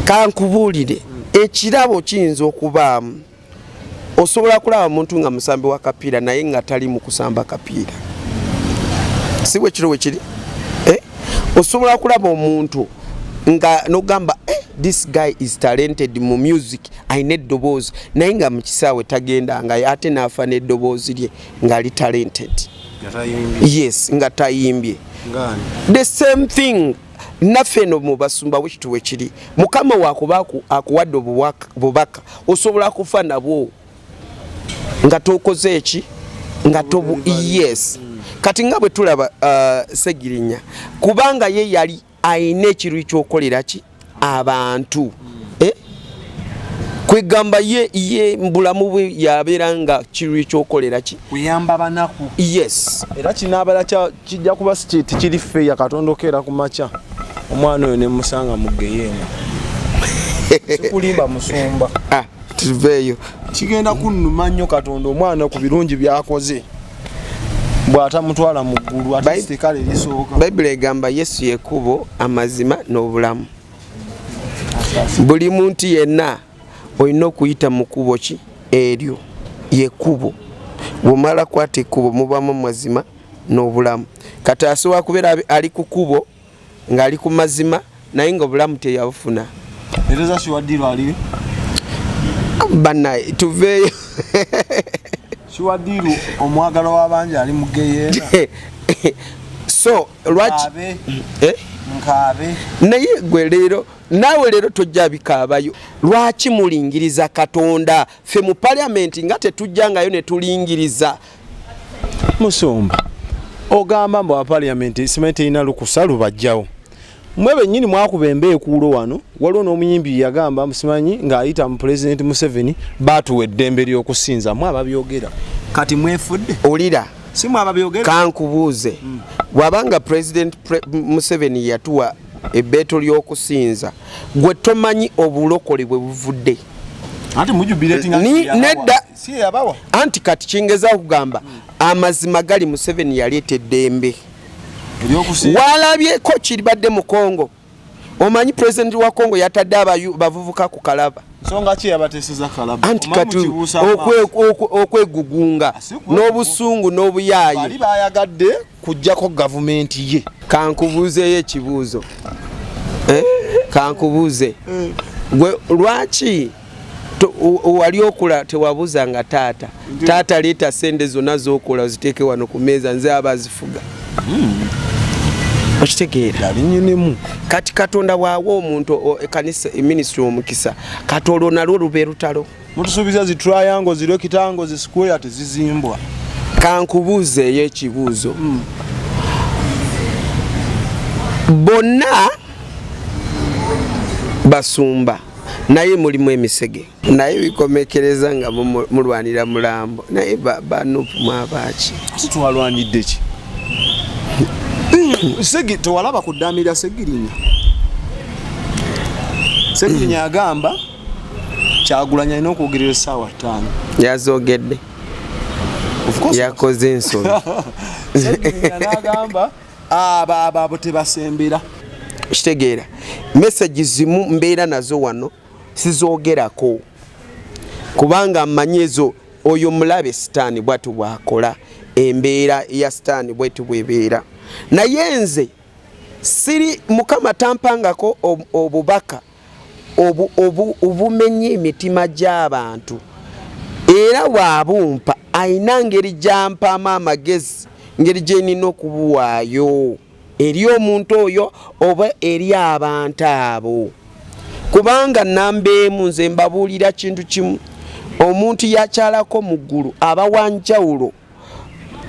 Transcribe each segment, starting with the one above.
Kankubuulire, ekirabo kiyinza okubaamu, osobola kulaba muntu nga musambi wa kapiira naye nga tali mu kusamba kapiira, si bwe kiro bwe kiri, eh? Osobola kulaba omuntu nga nogamba, "Eh, this guy is talented mu music, ayina eddoboozi," naye nga mu kisaawe tagenda, nga ate n'afa n'eddoboozi lye ng'ali talented. Yes, nga tayimbye. The same thing naffe eno mu basumba bwekitu bwe kiri. Mukama wakuba akuwadde obubaka, osobola kufa nabwo nga tokoze eki, nga tobu. Yes, kati nga bwe tulaba Segirinya, kubanga ye yali ayina ekiruyi kyokukolera ki abantu, eh? Kwegamba ye mbulamu bwe yabeera nga kiruyi kyokukolera ki? Kuyamba banaku. Yes. Era kinaabala kijja kuba si tikiri fair. Katonda okeera ku makya, omwana oyo nemusanga mu geyeena. Sikulimba, musumba. Ah, tuveeyo. Kigenda kunnuma nnyo Katonda omwana ku birungi byakoze bw'atamutwala mu ggulu, ate sitekale erisooka. Bayibuli egamba Yesu yekubo, amazima n'obulamu. Buli muntu yenna olina okuyita mu kkubo ki eryo, yekkubo. Bwomala kwata ekkubo, mubamu mazima n'obulamu. Kati asobola kubeera ali ku kkubo ng'ali ku mazima, naye nga obulamu teyabufuna. Ereza Shiwadiru ali Bannaye, tuveeyo. Shiwadiru omwagalwa w'abangi ali mu geyeena. So lwaki? Nkaabe. Eh? Nkaabe. Naye gwe leero, naawe leero tojja bikaabayo. Lwaki mulingiriza Katonda? Ffe mu paliamenti nga tetujjangayo ne tulingiriza. Musumba, ogamba mbu aparliament simanyi terina lukusa lubajjawo. Mwe bennyini mwakuba embeekuulo wano. Waliwo n'omuyimbi yagamba musimanyi ng'ayita mu Pulezidenti Museveni, baatuwa eddembe ly'okusinza. Mwe ababyogera kati mwefudde. Olira. Si mwe ababyogera? Kankubuuze, bw'abanga President Museveni yatuwa ebbeeto ly'okusinza, gwe tomanyi obulokole bwe buvudde? Anti mujubilatinga. Nedda. Si yabawa? Anti kati kingeza okugamba, amazima gali Museveni yaleeta eddembe eryokusinza. Walabyeko kiribadde mu Kongo? Omanyi pulezidenti wa Kongo yatadde abavubuka ku kalaba. Nsonga ki yabateeseza kalaba? Anti Omanyi kati mukibuusa amaaso. okwegugunga Si n'obusungu n'obuyaaye. Bali bayagadde kujjako gavumenti ye. Kankubuuzeeyo ekibuuzo, eh? Kankubuuze, gwe lwaki wali okula tewabuuza nga taata, "Taata, leeta sente zonna zokola oziteeke wano ku meeza, nze aba azifuga"? Okitegeera? Yali nyinimu. Kati Katonda bw'awa omuntu ekanisa, ministry, omukisa, kati olwo nalwo luba lutalo. Mutusuubiza zi triangle, zi rectangle, zi square, tezizimbwa. Kankubuuzeeyo ekibuuzo, bonna basumba, naye mulimu emisege, naye bikomekereza nga mulwanira mulambo. Naye banupu mwabaaki? Ate twalwanidde ki? Segi tewalaba ku ddaami lya Segirinya? Segirinya agamba Kyagulanyi alina okwogerera essaawa 5. Yazogedde. Of course. Yakoze ensobi. Segirinya n'agamba abo abo tebasembera. Kitegeera, message zimu mbeera nazo wano sizoogerako, kubanga mmanyi ezo oyo mulabe Sitaani bwati bwakola, embeera ya Sitaani bweti bwebeera. Naye nze siri, Mukama tampangako obubaka obumenya emitima gy'abantu. Era bw'abumpa, ayina ngeri gyampaamu amagezi, ngeri gyenina okubuwaayo eri omuntu oyo oba eri abantu abo. Kubanga namba emu, nze mbabuulira kintu kimu, omuntu yakyalako mu ggulu aba wanjawulo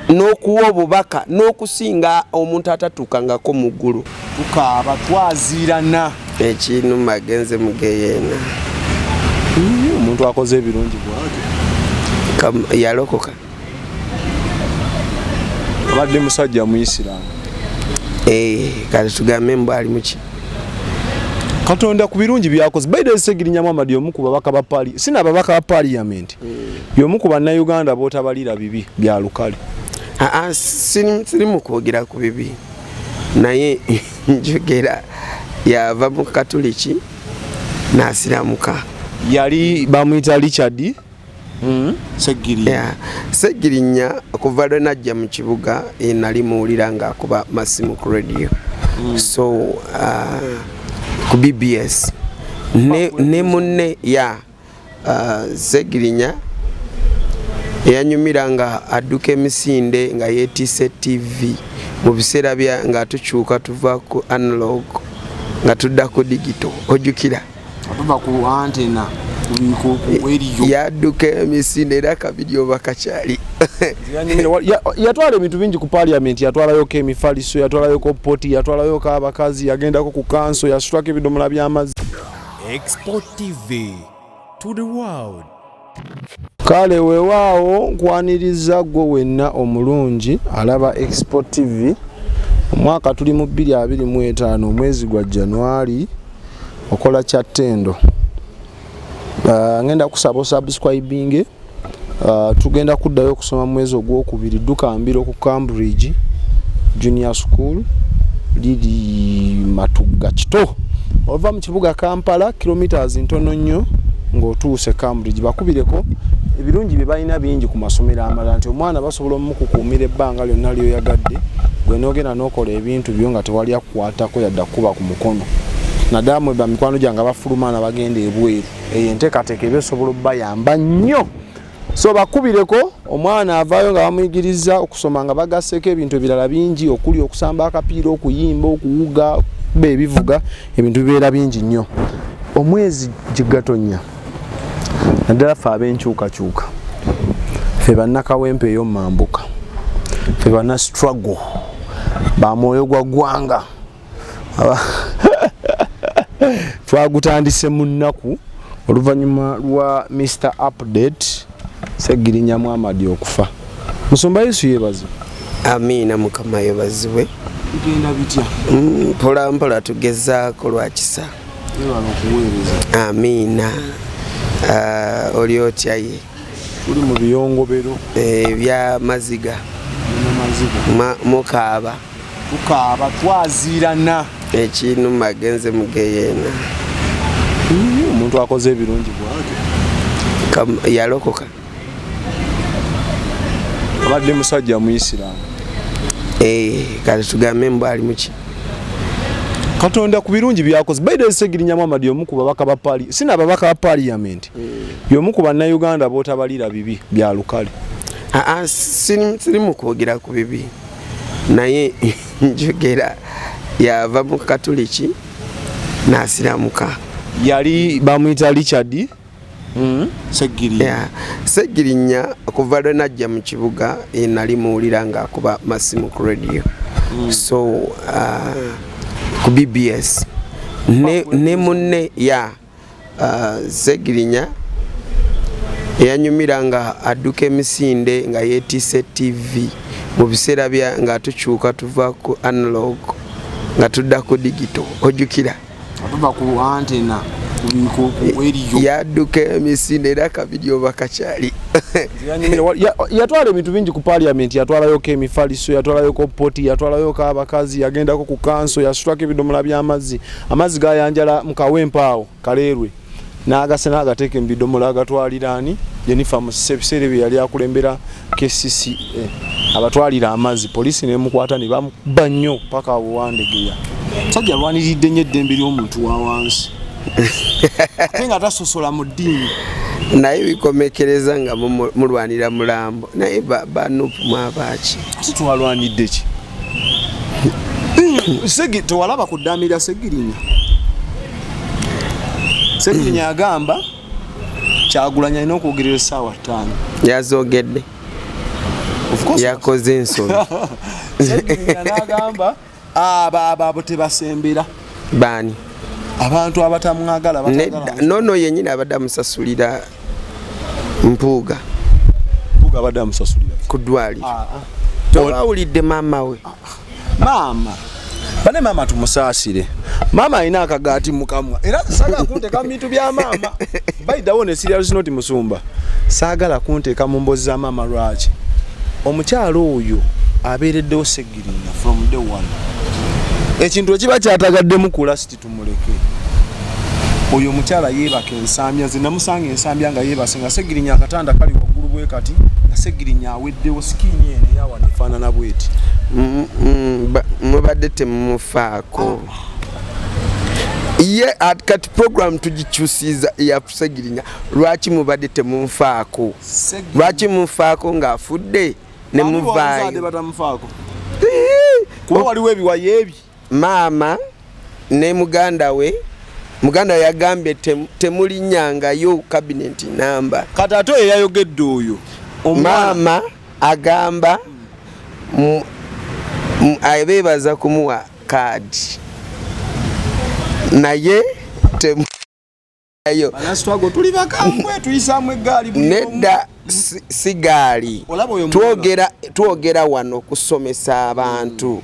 n'okuwa obubaka n'okusinga omuntu atatuukangako mu ggulu. Tukaaba twaziirana. Ekinuma genze mugeyeena. Omuntu akoze ebirungi bwatyo. Yalokoka. Abadde musajja Muisiraamu. Eh, kati tugambe mbu ali muki? Katonda ku birungi byakoze. Baide Segirinya Muhammad y'omu ku babaka ba pali sina ababaka ba parliament, y'omu ku bannayuganda b'otabalira bibi bya lukale. Aa, siri mu kwogera ku bibi, naye njogera yava mu Katuliki. N'asiramuka. Yali bamuyita Richard Segirinya. Yeah. Segirinya okuva lwe najja mu kibuga nali muwulira ng'akuba masimu ku radio, so ku BBS ne munne ya Segirinya eyanyumira nga adduka emisinde nga yeetisse TV mu biseera bya nga tukyuka tuva ku analog nga tudda ku digital, ojjukira? Tuva ku antenna ku eriyo. Yadduka emisinde era kabiri oba kakyali. Yatwala ebintu bingi ku parliament, yatwalayoko emifaliso, yatwalayoko poti, yatwalayoko abakazi, yagendako ku kanso, yasitwako ebidomola by'amazzi. Export TV to the world. Kale weewaawo, nkwaniriza gwe wenna omulungi alaba Export TV. Omwaka tuli mu 2025, omwezi gwa January, okola kya ttendo. Ngenda kusaba osubscribing. Tugenda kuddayo okusoma mu mwezi ogwokubiri. Dduka mbiro ku Cambridge Junior School, liri Matugga Kito. Ova mu kibuga Kampala, kilometers ntono nnyo ng'otuuse Cambridge. Bakubireko, ebirungi bye balina bingi ku masomero amalala, nti omwana basobola omukukuumira ebbanga lyonna lyoyagadde, gwe n'ogenda n'okola ebintu byo nga tewali akukwatako yadde kuba ku mukono, naddala mwe bamikwano gyange abafuluma bagenda ebweru. Eyo enteekateeka eba esobola obbayamba nnyo. So bakubireko, omwana avaayo nga bamuyigiriza okusoma nga bagasseeko ebintu ebirala bingi, okuli okusamba akapiira, okuyimba, okuwuga, okuba ebivuga, ebintu bibeera bingi nnyo. Omwezi gigatonya, naddala ffe ab'enkyukakyuka, ffe bannakawempe ey'omambuka, ffe banna struggle, bamwoyo gwa ggwanga. Twagutandise mu nnaku oluvannyuma lwa Mr Update Segirinya Muhammad okufa. Musumba, Yesu yeebaze. Amiina, Mukama yebazibwe. Bigenda bitya? Mpola mpola, tugezaako lwakisa. Webala okuweereza. Amiina. Oli otya ye? Tuli mu biyongobero. Ebyamaziga. Mumaziga. Mukaaba. Tukaaba, twaziirana. Ekinuma agenze mugeyeena. Omuntu akoze ebirungi bwatyo. Yalokoka. Abadde musajja muisiraamu. Kati tugambe mbu ali muki? Katonda ku birungi byakoze. Baide Segirinya Muhammad y'omu ku babaka ba pali sina ababaka ba parliament, y'omu ku bannayuganda b'otabalira bibi bya lukale. Aa, siri mu kwogera ku bibi, naye njogera yava mu Katuliki n'asiramuka. Yali bamuyita Richard Segirinya. Yeah. Segirinya okuva lwe najja mu kibuga nali muwulira ng'akuba masimu ku radio, so ku BBS ne munne ya Segirinya eyanyumira nga adduka emisinde nga yeetisse TV mu biseera bya nga tukyuka tuva ku analog nga tudda ku digital, ojjukira? Tuva ku antenna ku eriyo. Yadduka emisinde era kabiri oba kakyali. Yatwala ebintu bingi ku parliament, yatwalayoko emifaliso, yatwalayoko poti, yatwalayoko abakazi, yagendako ku kanso, yasitwako ebidomola by'amazzi. Amazzi gayanjala mu Kawempe awo Kaleerwe, n'agase n'agateeka mu bidomola, agatwalira ani? Jennifer Musisi, ebiseera ebyo yali akulembera KCCA, abatwalira amazzi, poliisi nemukwata ne bamukuba nnyo paka awo Wandegeya. Musajja alwaniridde nnyo eddembe ly'omuntu wa wansi, ate nga tasosola mu ddiini. Naye bikomekereza nga mulwanira mulambo, naye banupu mwabaaki? Ate twalwanidde ki? Segi tewalaba ku ddaami lya Segirinya? Segirinya agamba Kyagulanyi alina okwogerera essaawa 5. Yazogedde. Of course. Yakoze ensobi. Segirinya n'agamba abo abo tebasembera. Baani? Abantu abatamwagala. Nedda. Batagala. Nono yennyini abadde amusasulira Mpuuga. Mpuuga abadde amusasulira? Ku ddwaliro. Ah, ah. Tobawulidde maama we? Maama bane, maama tumusaasire, maama alina akagaati mukamwa, era saagala kunteeka mu bintu bya maama. By the way, ne serious note, musumba, saagala kunteeka mu mbozi za maama. Lwaki? Omukyalo oyo abeereddewo Segirinya from day one. Ekintu ekiba kyatagaddemu ku last, tumuleke. Oyo omukyala yeebaka ensambya, nze namusanga ensambya nga yeebase nga Segirinya akatanda kali waggulu bwe kati, nga Segirinya aweddewo, skin eno eyawano efaanana bweti. Mubadde temumufaako ye. Kati program tugikyusiza ya Segirinya. Lwaki mubadde temunfaako? Lwaki munfaako ng'afudde ne muvaayo? Batamufaako kuba waliwo ebiwayo ebi. Maama ne muganda we, muganda we yagambye temulinnyangayo cabinet namba. Kati ate oyo yayogedde oyo omwana. Maama agamba abeebaza kumuwa kaadi, naye temayo. Banasitwago tuli bakambwe, tuyisaamu eggaali buli omu. Nedda, si gaali. Olaba oyo muwala. Twogera wano okusomesa abantu,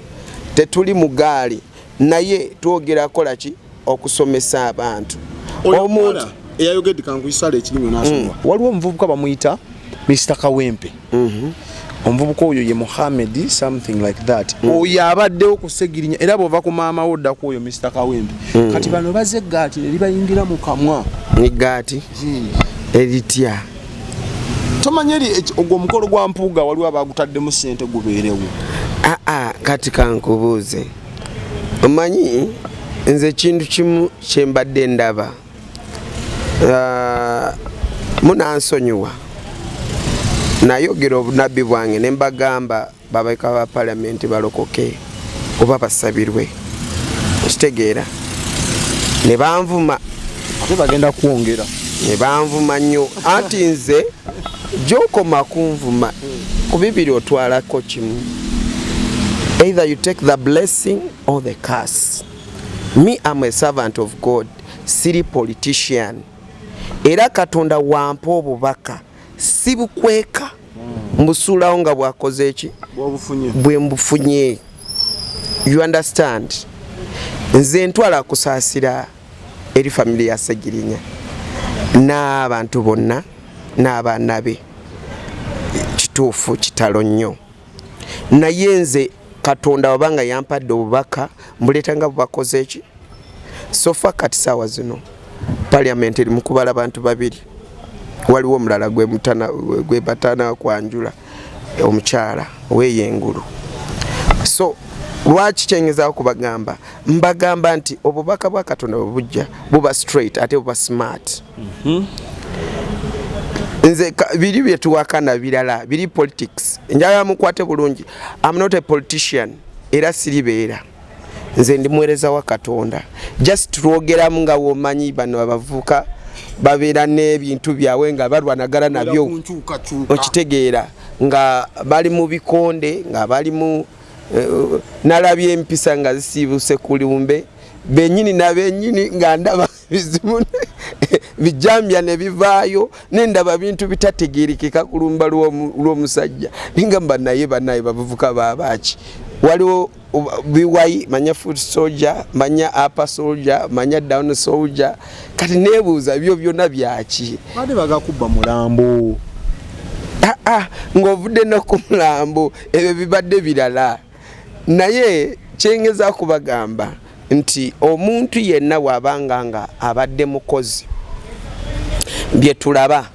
tetuli mu gaali, naye twogera kola ki okusomesa abantu. Oyo omuntu omuwala eyayogedde, kankuyisala ekirimu nasoma. Waliwo omuvubuka bamuyita Mr Kawempe. Omuvubuka oyo ye Muhammed something like that. Oyo abaddewo ku Segirinya, era bwova ku maama wo oddaku oyo Mr Kawempe. Kati bano baze eggaati ne libayingira mu kamwa. Egaati eritya? Tomanyi eri ogwo omukolo gwa Mpuuga waliwo abagutaddemu ssente gubeerewo. Aa, kati kankubuuze, omanyi nze ekintu kimu kyembadde ndaba. Ah, munansonyiwa, nayogera obunabbi bwange ne mbagamba babaka ba palamenti balokoke oba basabirwe, kitegeera, ne banvuma. Ate bagenda kwongera. Ne banvuma nnyo, anti nze gyokoma kunvuma ku bibiri otwalako kimu: either you take the blessing or the curse. Me, am a servant of God, siri politician, era Katonda wampa obubaka sibukweka, mbusuulawo nga bwakoze eki bwobufunye. Bwe mbufunye, you understand? Nze ntwala kusaasira eri family ya Segirinya n'abantu bonna n'abaana be. Kituufu, kitalo nnyo, naye nze Katonda wabanga yampadde obubaka mbuleeta nga bubakoze eki. So far kati saawa zino parliament eri mu kubala bantu babiri, waliwo omulala gwe batana kwanjula, omukyala oweyengulu. So lwaki kyengezaako kubagamba, mbagamba nti obubaka bwa Katonda bwe bujja buba straight ate buba smart. Nze biri byetuwakana birala biri politics, njagala mukwate bulungi. Am not a politician, era siribeera. Nze ndi muweereza wa Katonda, just twogeramu nga womanyi bano abavubuka babeera n'ebintu byabwe nga balwanagana nabyo. Nkyukakyuka. Okitegeera, nga bali mu bikonde, nga bali mu nalabye empisa nga zisiibuse ku lumbe benyini na benyini, nga ndaba bizibu bijambya ne bivaayo, nendaba bintu bitategerekeka ku lumba lw'omusajja, nengamba naye banaye bavubuka babaaki? Waliwo biwayi, manya foot soldier, manya upper soldier, manya down soldier. Kati nebuuza byo byonna byaki? Badde bagakubba mulambo. Ah, ah, ng'ovudde no ku mulambo, ebyo bibadde birala. Naye kyengeza kubagamba nti omuntu yenna bw'abanga nga abadde mukozi, bye tulaba,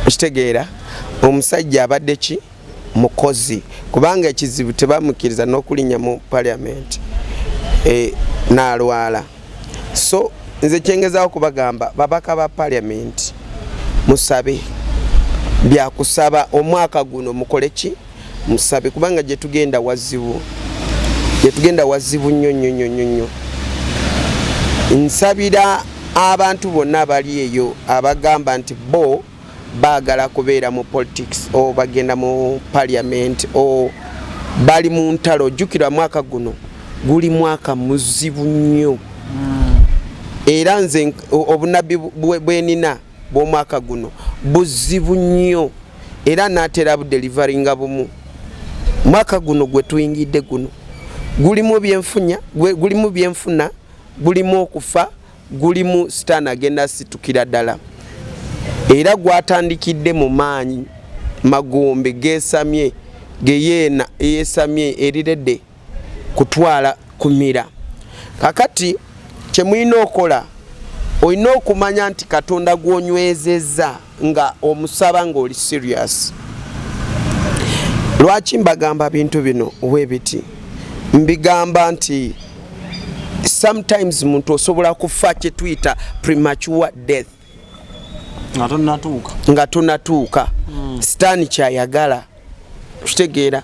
kitegeera, omusajja abadde ki mukozi, kubanga ekizibu tebamukkiriza n'okulinnya mu parliament, n'alwala. So nze kyengezaako kubagamba, babaka ba parliament, musabe, byakusaba omwaka guno mukole ki? Musabe, kubanga gye tugenda wazibu, gye tugenda wazibu nnyo nnyo nnyo nnyo nnyo. Nsabira abantu bonna abali eyo abagamba nti bo baagala kubeera mu politics o bagenda mu parliament o bali mu ntalo, jjukira mwaka guno guli mwaka muzibu nnyo. Era nze obunabbi bwenina bw'omwaka guno buzibu nnyo, era naatera budeliveringa bumu. Mwaka guno gwe tuyingidde guno gulimu byenfunya, gulimu byenfuna, gulimu okufa, gulimu sitaani agenda asitukira ddala, era gwatandikidde mu maanyi magombe geesamye geyeena eyesamye eriredde kutwala kumira. Kakati kyemulina okola, Olina okumanya nti Katonda gw'onywezezza nga omusaba ng'oli serious. Lwaki mbagamba bintu bino webiti? Mbigamba nti sometimes muntu osobola kufa kyetuyita premature death nga tonatuuka, Sitaani kyayagala, kitegeera,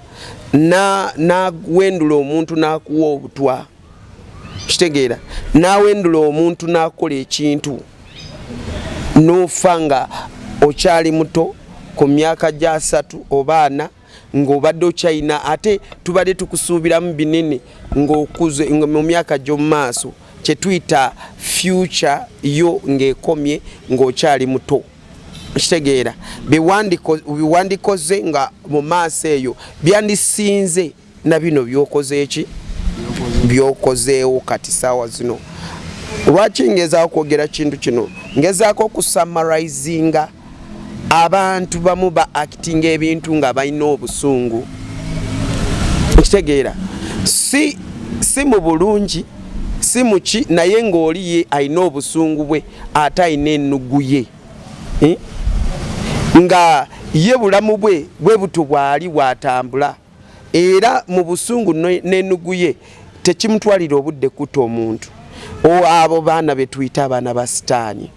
nawendula omuntu n'akuwa obutwa, kitegeera, nawendula omuntu n'akola ekintu n'ofa nga okyali muto ku myaka gya 3 oba 4, ng'obadde okyalina, ate tubadde tukusuubiramu binene ng'okuze mu myaka gy'omu maaso, kyetuyita future yo ng'ekomye ng'okyali muto, kitegeera. Biwandikoze nga mu maaso eyo byandisinze na bino byokoze eki byokozeewo kati saawa zino. Lwaki ngezaako kwogera kintu kino? Ngezaako okusummarizinga. Abantu bamu ba actinga ebintu nga balina obusungu, kitegeera, si mu bulungi, si muki, naye ng'oli ye alina obusungu bwe, ate alina ennugu ye, Nga ye bulamu bwe bwe buto bwali bwatambula, era mu busungu n'ennugu ye tekimutwalira obudde kutta omuntu. Abo baana be tuyita abaana ba Sitaani,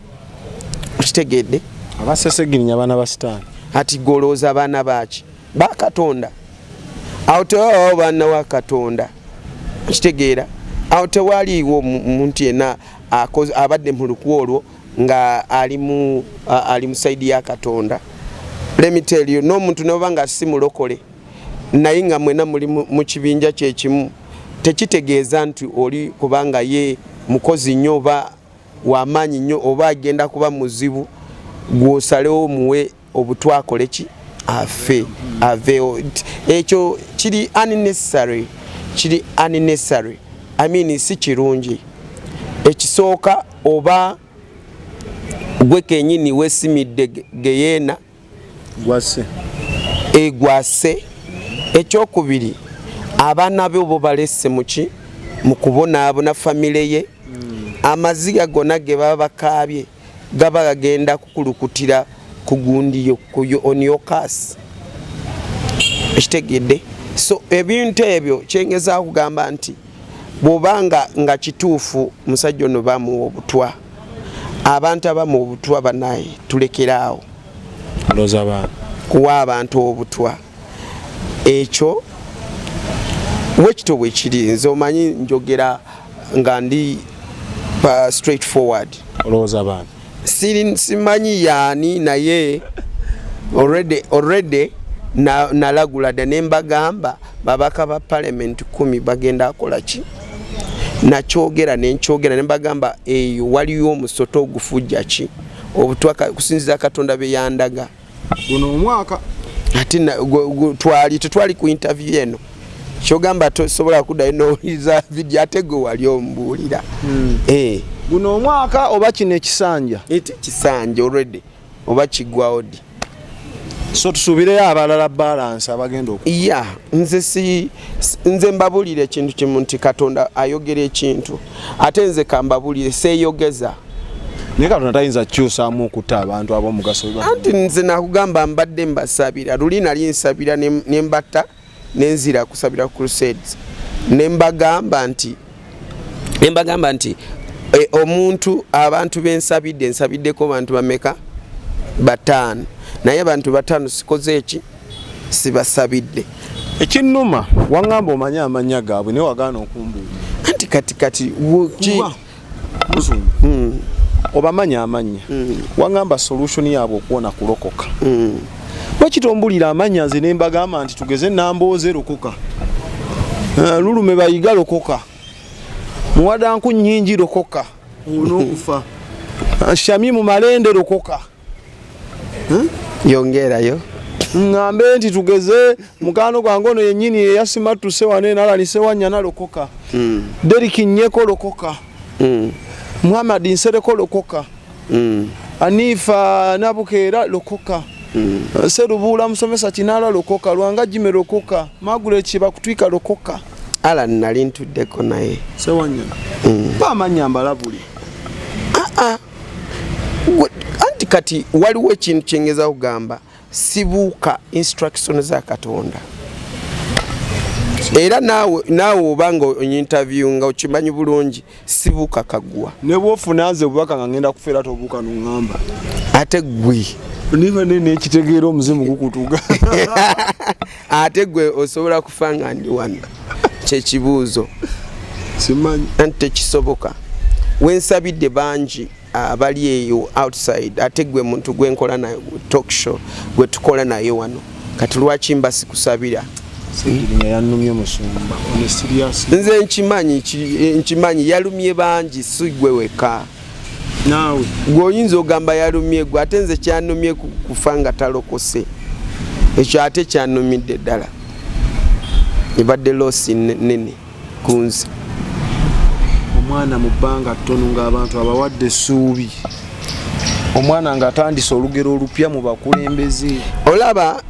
okitegedde? Abasesegirinya abaana ba Sitaani. Ati golowooza abaana baaki? Bakatonda. Awo tewabawo baana wa Katonda, okitegeera? Awo tewaliiwo muntu yenna abadde mu lukwe olwo nga ali mu side ya Katonda. Let me tell you, n'omuntu noba nga si mulokole naye nga mwena muli mu kibinja kyekimu, tekitegeeza nti oli kubanga ye mukozi nnyo oba wamaanyi nnyo oba agenda kuba muzibu gw'osalewo muwe obutwa akole ki, afe aveewo. Ekyo kiri unnecessary, kiri unnecessary. I mean, si kirungi. Ekisooka, oba gwe kenyini wesimidde geyeena gwase, egwase. Ekyokubiri, abaana be obo balese muki mu kubonaabona, famire ye, amaziga gonna ge baba bakaabye gaba gagenda kukulukutira ku gundi yo, ku on your curse, ekitegedde? So ebintu ebyo kyengezaako kugamba nti bw'obanga nga kituufu musajja ono bamuwa obutwa, abantu abamuwa obutwa banaye tulekeraawo Ndowooza baana kuwa abantu obutwa. Ekyo wekito bwe kiri. Nze omanyi njogera nga ndi straight forward. Olowooza baana? Simanyi yaani, naye already nalagula dda ne mbagamba babaka ba parliament 10 bagenda akola ki. Nakyogera nenkyogera ne mbagamba eyo waliyo omusota ogufujja ki obutwa kusinziza Katonda bye yandaga. Guno omwaka. Ate twali tetwali ku interview eno, kyogamba tosobola kuddayo nowuliriza video, ate gwe wali ombuulira. Guno omwaka oba kino ekisanja? Ete kisanja already oba kiggwawo ddi? So tusuubireyo abalala balance abagenda oku Ya, nze si nze mbabulire ekintu kimu nti Katonda ayogera ekintu, ate nze kambabulire seeyogeza. Naye Katonda tayinza kukyusaamu okutta abantu ab'omugaso? Anti nze nakugamba mbadde mbasabira luli, nali nsabira ne mbatta nenzira kusabira crusades, ne mbagamba nti omuntu abantu bensabidde, nsabiddeko bantu bameka? 5. Naye abantu 5 sikoze eki, sibasabidde. Ekinnuma, waŋŋamba omanye amannya gaabwe naye wagaana okumbuulira. Anti kati Kuba musumba obamanya amannya, waŋŋamba solution yaabwe okuwona kulokoka. Lwaki tombulira amannya nze ne mbagamba nti tugeze Nambooze lokoka, Lulume Bayiga lokoka, Muwadanku Nnyingi lokoka onookufa, Shamimu Malende lokoka? Yongerayo. Ŋŋambe nti tugeze mukwano gwange ono yennyini eyasimattuse wano eno, Alan Sewanyana lokoka, Deriki Nyeko lokoka, Muhammad Nsereko lokoka, Anifa Nabukeera lokoka, Serubuula Musomesa Kinala lokoka, Lwanga Jime lokoka, Margaret Kibakutwika lokoka. Alan nali ntuddeko naye. Sewanyana, bamanya mbalabuli. Anti kati waliwo ekintu kyengeza kugamba, sibuuka instruction za Katonda. Era naawe oba nga onyinterview nga okimanyi bulungi, sibuuka kaguwa. Ne bwofuna nze obubaka nga ngenda kufeera, tobuuka noŋŋamba. Ate gwe? Niba nene ekitegeera, omuzimu gukutuga. Ate gwe osobola kufa nga ndi wano? Kyekibuuzo. Simanyi. Anti tekisoboka. Wensabidde bangi abali eyo outside, ate gwe muntu gwenkola naye talk show, gwe tukola naye wano, kati lwaki mba sikusabira? Segirinya yannumye, musumba, on a serious. Nze nkimanyi, nkimanyi yalumye bangi, si gwe weka. Naawe. Gwe oyinza ogamba yalumye gwe, ate nze kyanumye kufa nga talokose. Ekyo ate kyanumidde ddala, ebadde loss nene ku nze. Omwana mu bbanga ttono ng'abantu abawadde essuubi, omwana ng'atandise olugero olupya mu bakulembeze. Olaba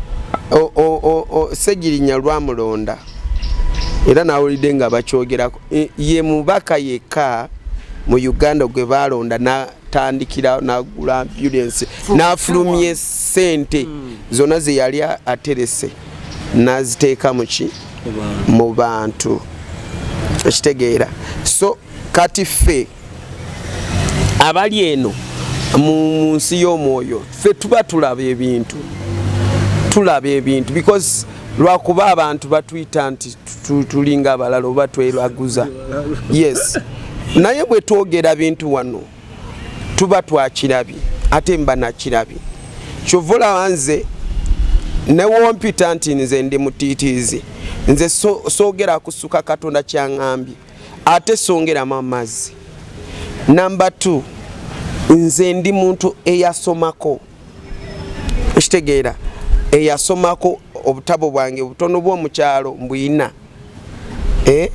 Segirinya lwamulonda, era nawulidde nga bakyogerako. Ye mubaka yekka mu Uganda gwe balonda natandikira nagula ambulance, nafulumye sente zonna ze yali aterese naziteeka muki, mu bantu. Ekitegeera? So kati ffe abali eno mu nsi y'omwoyo, ffe tuba tulaba ebintu, tulaba ebintu, because lwakuba abantu batuyita nti tulinga abalala oba tweraguza. Yes, naye bwe twogera bintu wano tuba twakirabye, ate mba nakirabye. Kyova olaba nze newompita nti nze ndi mutiitiizi, nze soogera kusuka Katonda kyaŋŋambye, ate songeramu amazzi. Number 2, nze ndi muntu eyasomako. Ekitegeera? Eyasomako. Obutabo bwange butono bw'omukyalo mbwina. Eh?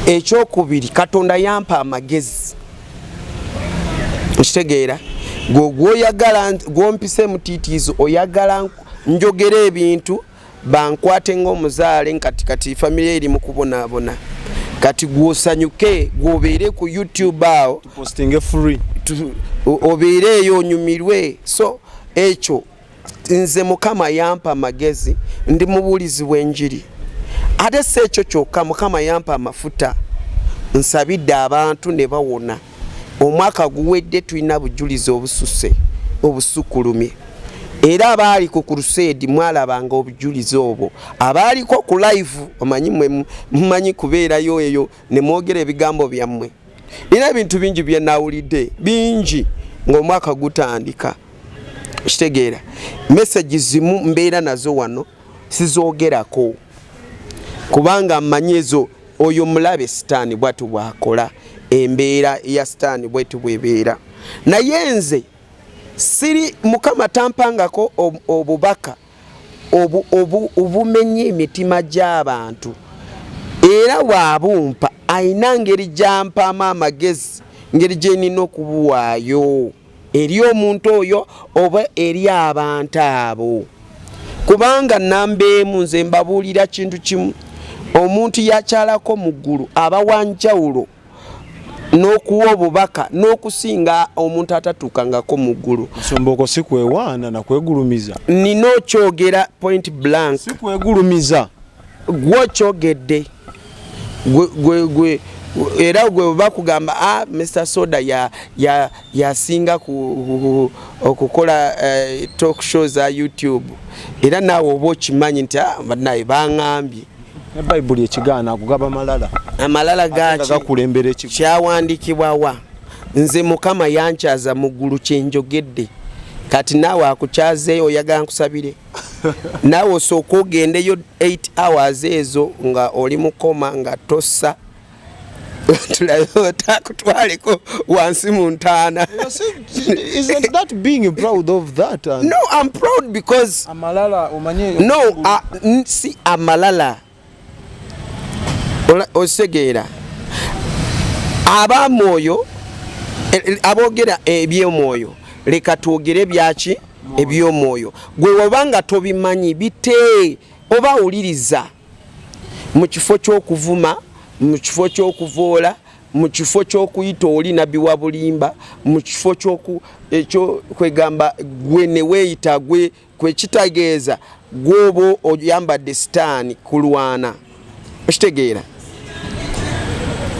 Ekyokubiri, Katonda yampa amagezi. Ekitegeera? Gwe gwoyagala gwompise mutiitiizi, oyagala njogera ebintu bankwate ng'omuzaale. Kati kati famire eri mu kubonaabona, kati gwosanyuke, gwobeere ku YouTube awo. Postinge free. Obeere eyo onyumirwe. So ekyo nze Mukama yampa amagezi, ndi mubuulizi w'enjiri. Ate si ekyo kyokka, Mukama yampa amafuta, nsabidde abantu ne bawona. Omwaka guwedde tulina bujulizi obususe obusukkulumye, era abaali ku crusade mwalabanga obujulizi obwo, abaaliko ku live. Omanyi mwe mumanyi kubeerayo eyo ne mwogera ebigambo byammwe. Nina ebintu bingi bye nawulidde bingi ng'omwaka gutandika. Kitegeera? Message zimu mbeera nazo wano sizoogerako, kubanga mmanyi ezo oyo mulabe Sitaani bwati bwakola, embeera ya Sitaani bweti bwebeera. Naye nze siri, Mukama tampangako obubaka obumenya emitima gy'abantu, era bw'abumpa ayina ngeri gyampaamu amagezi, ngeri gyenina okubuwaayo eri omuntu oyo oba eri abantu abo. Kubanga namba emu, nze mbabuulira kintu kimu: omuntu yakyalako mu ggulu aba wanjawulo n'okuwa obubaka n'okusinga omuntu atatuukangako mu ggulu. Musumba, okwo si kwewaana nakwegulumiza? Nina okyogera point blank. Si kwegulumiza? Gwokyogedde gwe era gwe bakugamba, ah, Mr Soda yasinga okukola talk show za YouTube, era naawe oba okimanyi nti, ah, naye baŋŋambye. Ne Bayibuli ekigaana akugaba malala. Amalala Ate nga gaki? Gakulembera ekigo. Kyawandiikibwa. Nze Mukama yankyaza mu ggulu, kyenjogedde. Kati naawe akukyazeeyo, oyagala nkusabire naawe osooka ogendeyo 8 hours ezo nga oli mukoma nga tossa, tulabe otakutwaleko wansi mu ntaana. Isn't that being proud of that and No, I'm proud because amalala omanye. No, si amalala. Ositegeera? Abamwoyo, aboogera ebyomwoyo, leka twogere byaki ebyomwoyo. Gwe wobanga tobimanyi, bite oba wuliriza mu kifo ky'okuvuma, mu kifo ky'okuvoola. Mu kifo ky'okuyita oli nabbi wa bulimba, mu kifo ky'okwegamba gwe ne weeyita gwe, kwekitegeeza gwoba oyambadde sitaani kulwana. Okitegeera?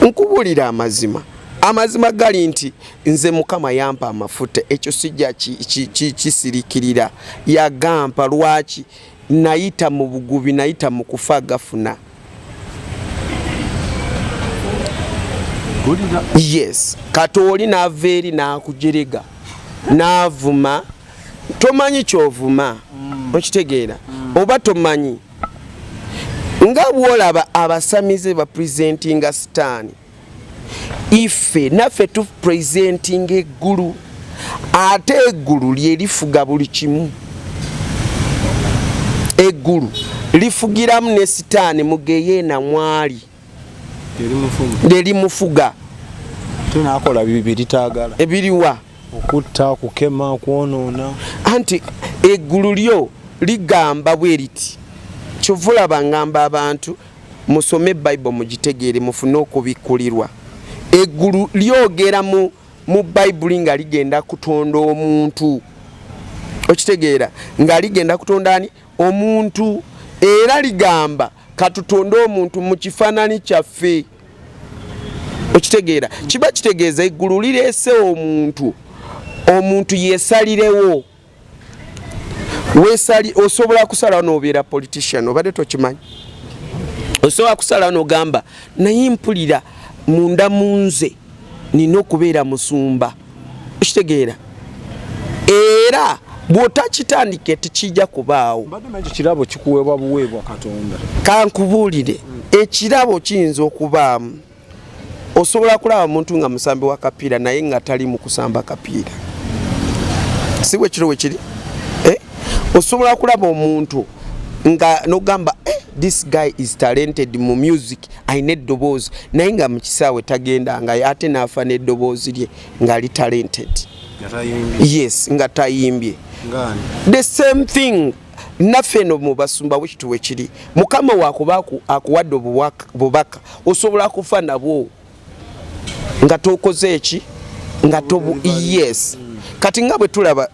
Nkubuulira amazima. Amazima gali nti nze Mukama yampa amafuta, ekyo sijja kisirikirira. Yagampa lwaki? Nayita mu bugubi, nayita mu kufa gafuna. Yes, kati oli n'ava eri n'akujerega n'avuma, tomanyi kyovuma. Okitegeera? Oba tomanyi nga bwolaba abasamize bapresentinga sitaani, ife naffe tupresentinga eggulu, ate eggulu lyerifuga buli kimu. Eggulu lifugiramu ne sitaani mu geyeena mwali lerimufuga. Tunakola bibi litagala. Ebiriwa? Okutta, kukema, kwonoona. Anti eggulu lyo ligamba bwe riti. Kyova olaba ngamba abantu musome Bayibuli mugitegeere, mufune okubikkulirwa. Eggulu lyogera mu Bayibuli nga ligenda kutonda omuntu. Okitegeera? Nga ligenda kutonda ani? Omuntu. Era ligamba katutonde omuntu mu kifaananyi kyaffe. Okitegeera? Kiba kitegeeza eggulu lireese omuntu, omuntu yesalirewo. Wesali, osobola kusalawo n'obeera politician, obadde tokimanyi? Osobola kusalawo n'ogamba naye mpulira munda mu nze nina okubeera musumba. Okitegeera? Era bw'otakitandike tekijja kubaawo. Mbadde manyi ekirabo kikuweebwa buweebwa Katonda. Kankubuulire, ekirabo kiyinza okubaamu. Osobola kulaba muntu nga musambi wa kapiira naye nga tali mu kusamba kapiira, si bwe kiro? Bwe kiri? Eh? Osobola kulaba omuntu nga nogamba, eh, this guy is talented mu music, alina eddoboozi, naye nga mu kisaawe tagenda, nga ate n'afa n'eddoboozi lye ng'ali talented. Yes, nga tayimbye. The same thing naffe eno mu basumba bwekitu bwe kiri. Mukama wakuba akuwadde obubaka, osobola kufa nabwo nga tokoze eki nga tobu. Yes, kati nga bwe tulaba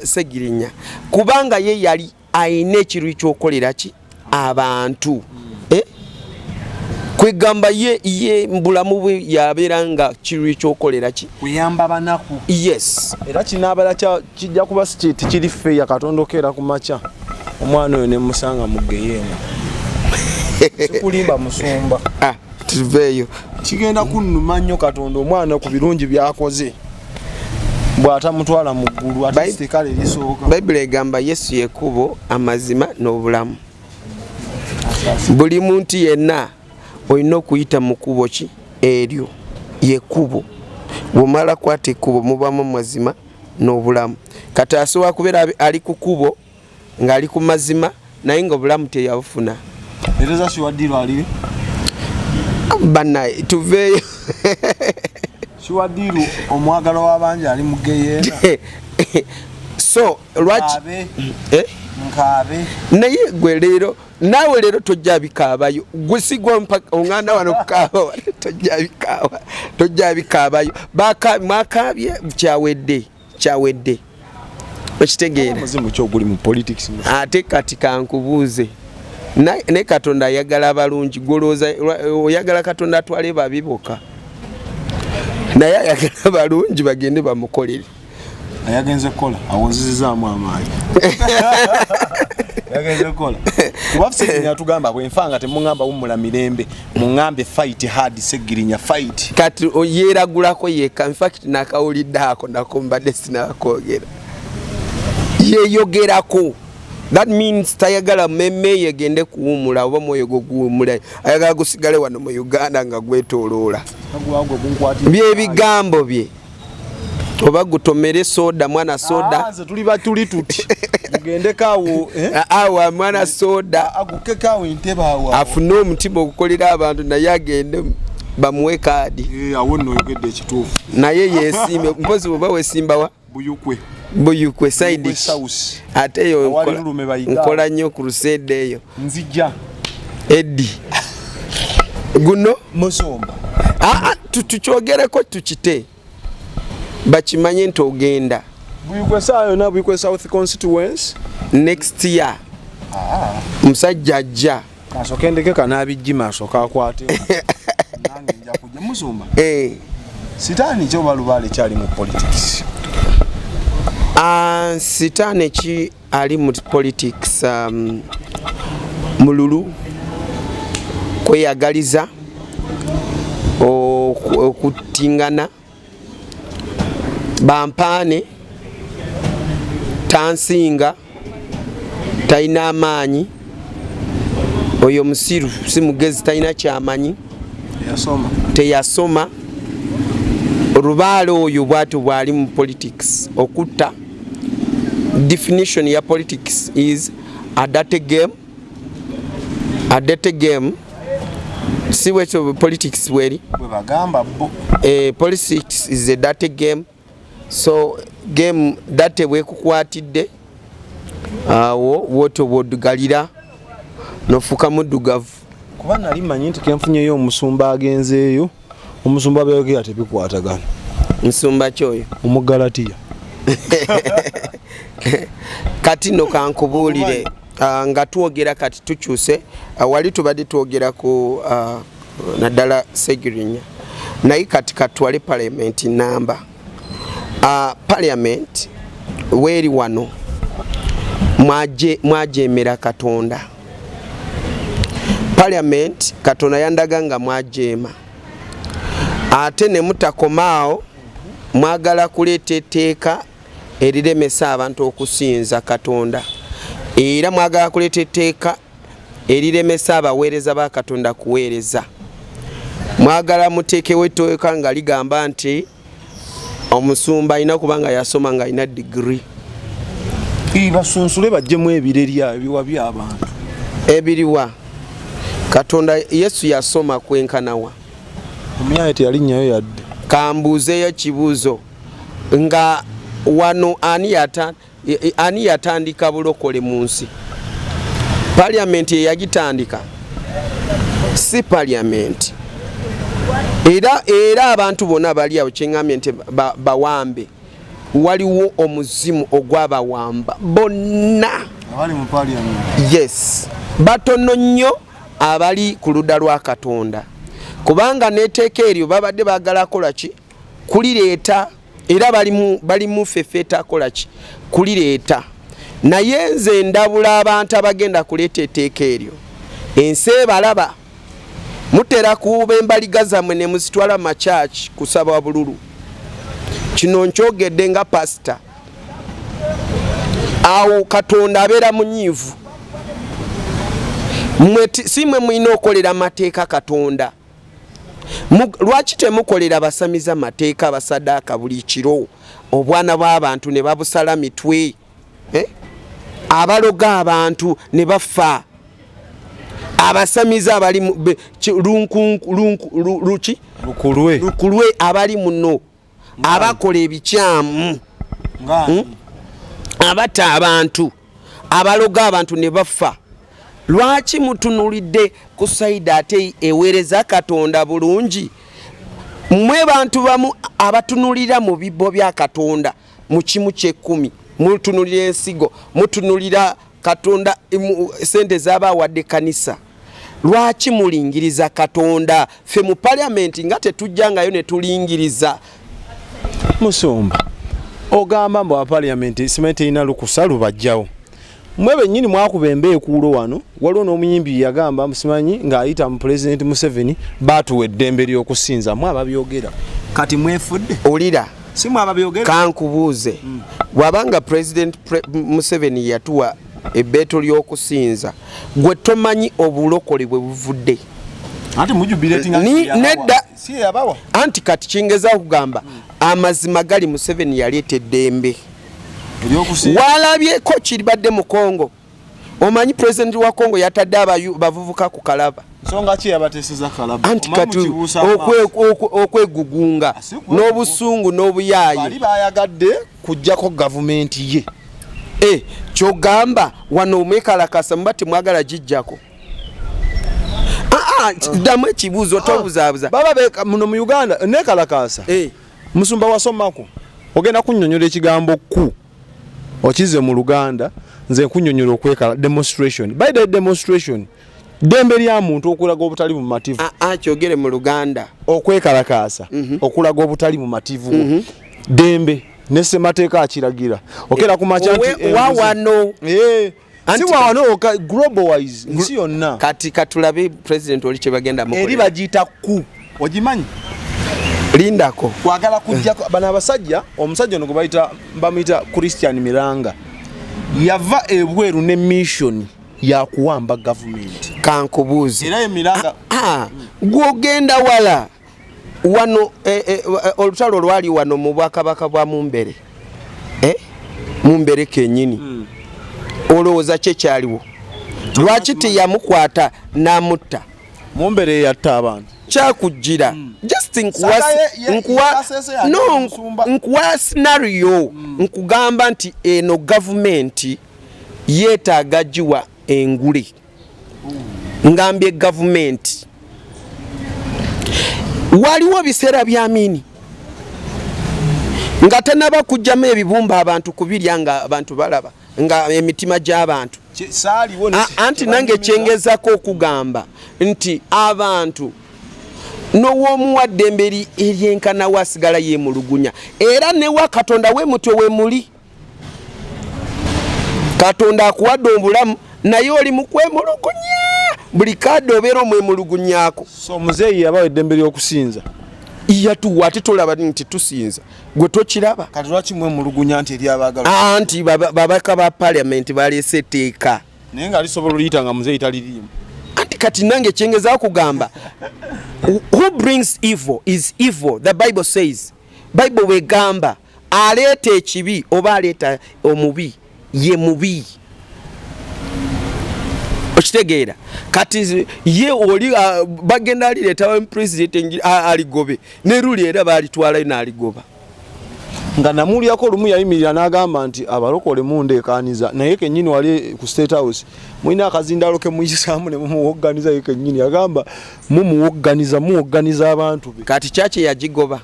Segirinya, kubanga ye yali ayina ekiruyi ky'okukolera ki abantu, eh? Kwegamba ye mbulamu bwe yabeera nga kiruyi ky'okukolera ki? Kuyamba banaku. Yes. Era kinaabala kijja kuba si tikiri fair Katonda okeera ku makya omwana oyo nemusanga mu geyeena. Sikulimba, musumba. Ah, tuveeyo. Kigenda kunnuma nnyo Katonda omwana ku birungi byakoze bw'atamutwala mu ggulu, ate kale erisooka. Bayibuli egamba Yesu yekubo, amazima n'obulamu. Buli muntu yenna olina okuyita mu kkubo ki eryo, yekkubo. Bw'omala kwata ekkubo, mubamu amazima n'obulamu. Kati asobola kubeera ali ku kkubo ng'ali ku mazima, naye nga obulamu teyabufuna. Ereza Shiwadiru ali Bannaye, tuveeyo. Shiwadiru omwagalwa w'abangi ali mu geyeena. So lwaki? Nkaabe. Eh? Nkaabe. Naye gwe leero, naawe leero tojja bikaabayo. Gwe sigwa mpaka oŋŋanda wano kukaaba wano, tojja bikaaba, tojja bikaabayo. Mwakaabye, kyawedde, kyawedde. Okitegeera? Omuzimu ki oguli mu politics? Ate kati kankubuuze, ne Katonda ayagala abalungi. Golowooza oyagala Katonda atwale babi bokka? Naye ayagala balungi bagende bamukolere. Yagenze kukola, awo nzizizaamu amaanyi. Yagenze kukola kuba Segirinya atugamba, bwenfa nga temuŋŋamba wummula mirembe, muŋŋambe fight hard, Segirinya fight. Kati yeeragulako yekka. Infact nakawulidde ako nako, mbadde sinakwogera. Yeeyogerako, that means tayagala memme yegende kuwumula oba mwoyo gwo guwumula, ayagala gusigale wano mu Uganda nga gwetooloola. Gwagwe gunkwatira. Byebigambo bye, oba gutomere soda, mwana soda. Ah, nze tuli batuli tuti gugendeko awo, eh? Awa mwana soda. Agukeko awo entebe awo awo. Afune omutima ogukolera abantu, naye agende bamuwe kaadi. Eh, awo nno oyogedde ekituufu. Naye yesiime mpozi bwoba wesimbawa. Buyukwe. Buyukwe side ki? South. Ate eyo Awali Lulume bayiga. Nkola nnyo ku crusade eyo. Nzija. Eddi guno. Musumba. Aa, Tukyogereko tukite, bakimanye nti ogenda. Buikwe saa yonna, Buikwe South constituency. Next year musajja ajja. Kasooke ndeke kanaabijjima asooke akwate, nange nja kujja, musumba. Eh. Sitaani ki oba lubaale kyali mu politics? Ah, sitaani ki ali mu politics? Mululu, kweyagaliza, okutingana, bampaane, tansinga, talina amaanyi, oyo musiru, si mugezi, talina kyamanyi. Yasoma. Teyasoma. Lubaale oyo bwatyo bwali mu politics. Okutta, definition ya politics is a dirty game, a dirty game. Si bwekyo politics bweri? Bwe bagamba bo. Politics is a dirty game. So game dirty bwekukwatidde awo, wotyo bwoddugalira nofuuka muddugavu. Kuba nali mmanyi nti kenfunyeyo omusumba agenzeeyo, omusumba byayogera tebikwatagana. Nsumba kyoyo? Omugalatiya. Kati nno kankubuulire, nga twogera kati tukyuse, wali tubadde twogera ku naddala Segirinya, naye kati katwale parliament namba. Parliament weeri wano, mwajemera Katonda. Parliament Katonda yandaga nga mwajema, ate ne mutakomaawo, mwagala kuleeta etteeka eriremesa abantu okusinza Katonda, era mwagala kuleeta etteeka eriremesa abaweereza ba Katonda kuweereza. Mwagala muteekewo etteeka nga ligamba nti omusumba alina kuba nga yasoma, nga alina digiri. Basunsule bajjemu ebirerya ebiwa by'abantu. Ebiriwa? Katonda, Yesu yasoma kwenkanawa? Omyaye teyalinnyayo yadde. Kambuuzeeyo kibuuzo nga wano, ani yatandika bulokole mu nsi? Paliamenti eyagitandika? Si paliamenti. Era abantu bonna bali awo, kyeŋŋambye nti bawambe, waliwo omuzimu ogwabawamba bonna. Abali mu parliament? Yes, batono nnyo abali ku ludda lwa Katonda, kubanga n'etteeka eryo babadde baagala kola ki? Kulireeta. Era bali mu ffeffeeta kola ki? Kulireeta. Naye nze ndabula abantu abagenda kuleeta etteeka eryo, ensi ebalaba. Mutera kuwuba embaliga zammwe ne muzitwala makyaki kusaba bululu. Kino nkyogedde nga pasita. Awo Katonda abeera munyiivu. Si mwe mulina okolera amateeka Katonda. Lwaki temukolera basamiza mateeka, abasadaaka buli kiro obwana bw'abantu ne babusala mitwe, eh? Abaloga abantu ne bafa, abasamiza abali luki? Lukulwe. Lukulwe abali muno, abakola ebikyamu, Abatta abantu, abaloga abantu ne bafa. Lwaki mutunulidde ku side ate eweereza Katonda bulungi? Mmwe bantu bamu abatunulira mu bibbo bya Katonda, mu kimu kyekkumi, mutunulira ensigo, mutunulira Katonda sente zaba awadde kanisa. Lwaki mulingiriza Katonda? Ffe mu paliamenti nga tetujjangayo ne tulingiriza. Musumba, ogamba mbu aparliament simanyi terina lukusa lubajjawo. Mwe bennyini mwakuba embeekuulo wano, waliwo n'omuyimbi yagamba simanyi ng'ayita mu Pulezidenti Museveni, baatuwa eddembe ly'okusinza. Mwe ababyogera kati mwefudde. Olira. Si mwe ababyogera? Kankubuuze, bw'abanga President Museveni yatuwa ebbeeto ly'okusinza, gwe tomanyi obulokole bwe buvudde? Anti mujubilatinga. Nedda. Si yabawa? Anti kati kingeza okugamba, amazima gali, Museveni yaleeta eddembe eryokusinza. Walabyeko kiribadde mu Kongo? Omanyi pulezidenti wa Kongo yatadde abavubuka ku kalaba? Nsonga ki yabateeseza kalaba? Anti Omanyi kati mukibuusa amaaso. okwegugunga Si kwegugunga. n'obusungu n'obuyaaye. Bali bayagadde kujjako gavumenti ye. Eh, kyogamba wano omwekalakasa muba temwagala gijjako? Ah, Ah, ddamu ekibuuzo, tobuzaabuza. Baba muno mu Uganda nekalakaasa. Musumba, wasomako, ogenda kunnyonnyola ekigambo ku okize mu Luganda, nze nkunnyonnyola okwekala demonstration. By the demonstration, ddembe lya muntu okulaga obutali bumativu. Kyogere mu Luganda. Okwekalakaasa, okulaga obutali bumativu, ddembe ne ssemateeka akiragira. Okera ku makya nti wa wano. Si wano, global wise, nsi yonna. Kati katulabe president oli kyebagenda. Eri bagiyita ku ogimanyi? Lindako. Kwagala kujjako bano abasajja. Omusajja ono gwe bayita, bamuyita Christian Miranga, yava ebweru ne mission yakuwamba gavumenti. Kankubuuze. Era emiranga. Gwogenda wala. Wano olutalo lwali wano mu bwakabaka bwa Mumbere, Mumbere kenyini. Olowooza kyekyaliwo? Lwaki teyamukwata n'amutta? Mumbere yatta abantu. Kyakujjira just nkuwa scenario, nkugamba nti eno gavumenti yeetaaga giwa engule. Ngambye gavumenti, waliwo biseera bya Amini nga tanaba kugjamu ebibumba abantu kubirya, nga abantu balaba nga emitima gy'abantu. Anti nange kyengezako okugamba nti abantu n'ow'omuwa ddembe eryenkanawo asigala yeemulugunya, era newa Katonda we mutwe we muli. Katonda akuwadde obulamu, naye oli mu kwemulugunya buli kadde, obeera omwemulugunyako. So muzeeyi yabawa eddembe ly'okusinza? Yatuwa, ate tolaba nti tusinza? Gwe tokiraba? Kati lwaki mwemulugunya nti eri abaagala? Anti babaka ba paliamenti baleese etteeka. Naye nga lisobola oliyita nga muzeeyi taliriimu. Anti kati nange kyengezaako kugamba, who brings evil is evil, the Bible says. Bible bwegamba aleeta ekibi oba aleeta omubi ye mubi, okitegeera? Kati ye oli bagenda alireeta president aligobe, neruli era balitwalayo n'aligoba. Nga namulyako olumu yayimirira n'agamba nti abalokole mundeekaniza, naye kennyini wali ku State House mulina akazindalo ke muyisaamu ne mumuwogganiza. Ye kennyini agamba mumuwogganiza, muwogganiza abantu be. Kati kyaki yagigoba?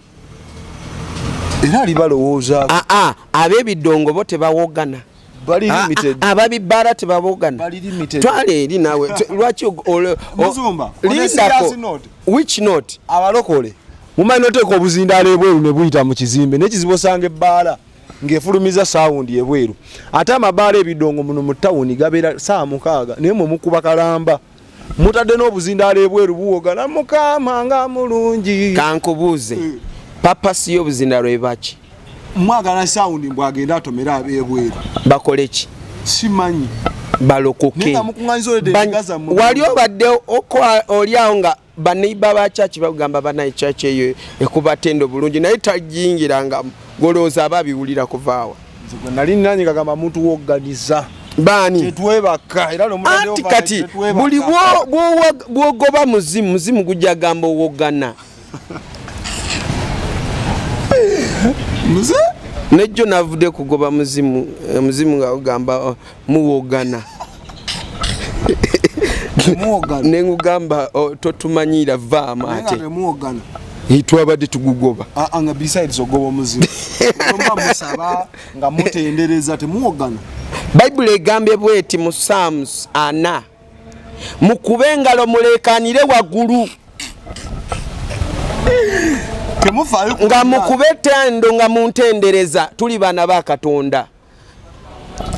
Era ali balowooza. Aa, ab'ebidongo bo tebawogana. Bali limited. Ababibbaala tebawogana. Bali limited. Twala eri naawe. Lwaki Muzumba, on a lindako. serious note. Which note? Abalokole mumanyi noteeka obuzindaalo ebweru ne buyita mu kizimbe, n'ekizibu osanga ebbaala ng'efulumiza sound ebweru, ate amabaala ebidongo muno mu tawuni gabeera saa 6, naye mwe mukuba kalamba, mutadde n'obuzindaalo ebweru buwogana Mukama nga mulungi. Kankubuuze, purpose y'obuzindalo ebaki? Mwagala sound mbwagenda atomere ab'ebweru. Bakole ki? Simanyi. Balokoke. Naye nga mukuŋŋanyiza olwedde endiga zammwe. Wali obadde oli awo nga baneiba ba church bagamba banaye church eyo ekuba tendo bulungi, naye tagiyingiranga. Golowooza aba abiwulira kuvaawa? Nze gwe nali nanyi kagamba mutuwogganiza. Baani? Tetwebaka era n'omutaddewo. Anti kati tetwebaka. buli bw'ogoba muzimu, muzimu gujja gamba owogana. Muze. Nejjo navudde kugoba muzimu, muzimu nga gugamba, "Oh, muwogana." Temuwogana. Nengugamba, "Oh, totumanyiira, vaamu." Naye nga ate temuwogana. Twabadde tugugoba. Ah, ah, nga besides ogoba omuzimu, muba musaba nga mutendereza, temuwogana. Bayibuli egambye bweti mu Psalms 40, mukube engalo mulekanire waggulu. Temufaayo ku nga mukube tendo nga muntendereza. Tuli baana ba Katonda,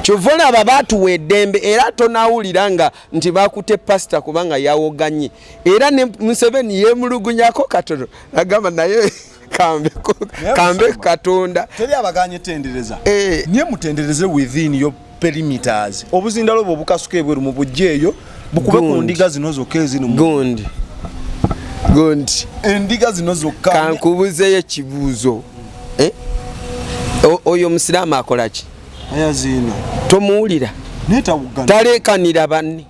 kyova olaba baatuwa eddembe, era tonawulira nga nti bakute pasita kubanga yawoganye. Era ne Museveni yemulugunyako katono, agamba naye kambe Naye kambe Musumba, Katonda. Teri abaganye tendereza. Eh. Naye mutendereze within your perimeters. Obuzindalo bwo bukasuka ebweru mu bujja eyo bukube ku Gundi. ndiga zino zokka ezino Gundi gundi. Endiga zino zokka. Kankubuzeyo ekibuuzo. Eh? Oyo omusiraamu akola ki? Ayaziina. Tomuwulira? Naye tawugana. Talekanira banne.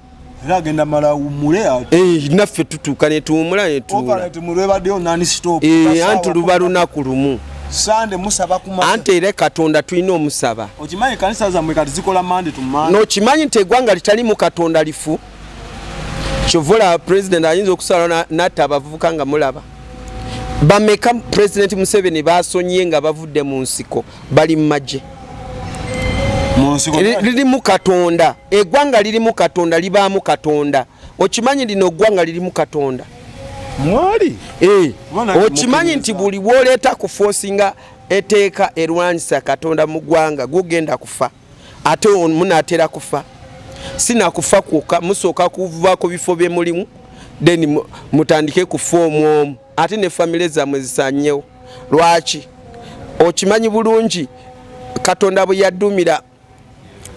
Era agenda mala awummule ate. Eh, naffe tutuuka netuwumula netuwula. Overnight mulwebaddeyo non stop. Eh, anti luba lunaku lumu. Sande musaba kuma. Anti era Katonda tulina omusaba. Okimanyi kanisa zammwe kati zikola Monday to Monday? Nokimanyi nti eggwanga litalimu Katonda lifu. Kyova olaba president ayinza okusalawo natta abavubuka nga mulaba bameka President Museveni basonyiye nga bavudde mu nsiko bali mu magye. Lirimu Katonda, eggwanga lirimu Katonda, libaamu Katonda. Okimanyi lino eggwanga lirimu Katonda. Mwali? Okimanyi nti buli bw'oleeta kufosinga eteeka erwanyisa Katonda mu ggwanga gugenda kufa. Ate munaatera kufa, sinakufa kwokka, musooka kuva ku bifo bye mulimu then mutandike kufa omwomu, ate ne famire zammwe zisanyewo. Lwaki? Okimanyi bulungi Katonda bwe yaddumira,